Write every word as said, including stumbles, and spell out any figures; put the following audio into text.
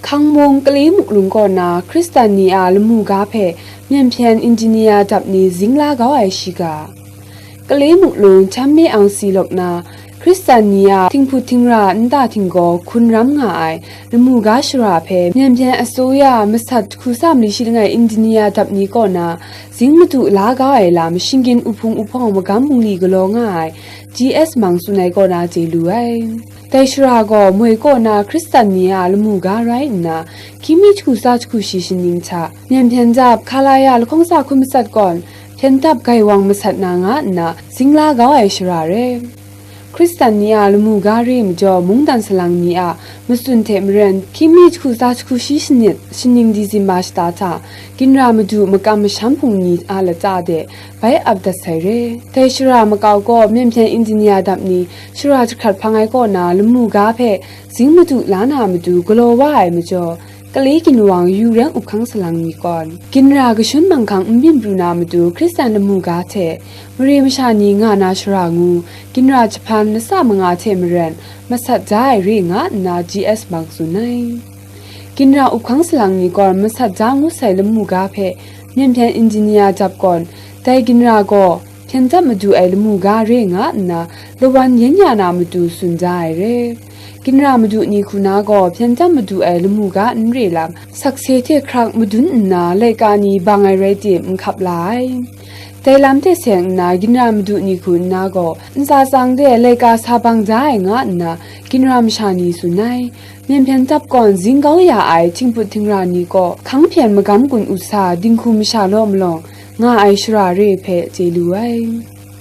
Hpang mung Kale Muklung kaw na Hkristan ni a lamu ga hpe myen hpyen engineer dap ni zing la kau ai shiga. Kale Muklung Cham Me Ang Si lawk na Hkristan ni a htinghput htingra nta htinggaw hkun ram nga ai lamu ga shara hpe myen hpyen asoya masat hku sa mali shi langai engineer dap ni kaw na zing madu la kau ai lam shinggan uhpung uhpawng magam bungli galaw nga ai G S Mang tsun ai kaw na chye lu ai. Dai shara gaw moi kaw na Hkristan ni a lamu ga rai nna, hkying mi jahku tsa jahku shi shaning hta, myen hpyen dap, hkalaya lahkawng tsa hkun matsat kawn, hpyen dap gaiwang masat na nga nna, zing la kau ai shara re. Hkristan ni a lamu ga re majaw, mungdan salang ni a matsun hte maren, hkying mi jahku tsa jahku shi shanit, shaning Disemba shata hta, ginra madu makam masham hpung ni a lata de, bai ap dat sai re. Dai shara makau gaw, myen hpyen engineer dap ni, shara jahkrat hpang ai kaw na lamu ga hpe zing madu la na matu galaw wa ai majaw, Kale ginwang Yu Reng Up Hkang Salang ni kawn, ginra kashun manghkang n byin pru na matu Hkristan lamu ga hte, mare masha ni nga na shara ngu, ginra jahpan lasa manga hte maren, masat ja ai re nga nna G S Mang tsun ai. Ginra Up Hkang Salang ni kawn masat ja ngut sai lamu ga hpe, myen hpyen engineer dap kawn, dai ginra gaw, hpyen dap madu ai lamu ga re nga nna, lawan yen ya na matu tsun ja ai re. Ginra madu ni hku na gaw, hpyen dap madu ai lamu ga n re lam, sakse hte hkrak madun nna, laika ni bang ai rai tim, n hkap la ai. Dai lam hte seng nna, ginra madu ni hku nna gaw, ntsa tsang de laika sa bang ja ai nga nna, ginra masha ni tsun ai. Myen hpyen dap kawn zing kau ya ai htinghput htingra ni kaw, hkang hpyen magam gun ut sa, dinghku masha law malawng, nga ai shara re hpe chye lu ai.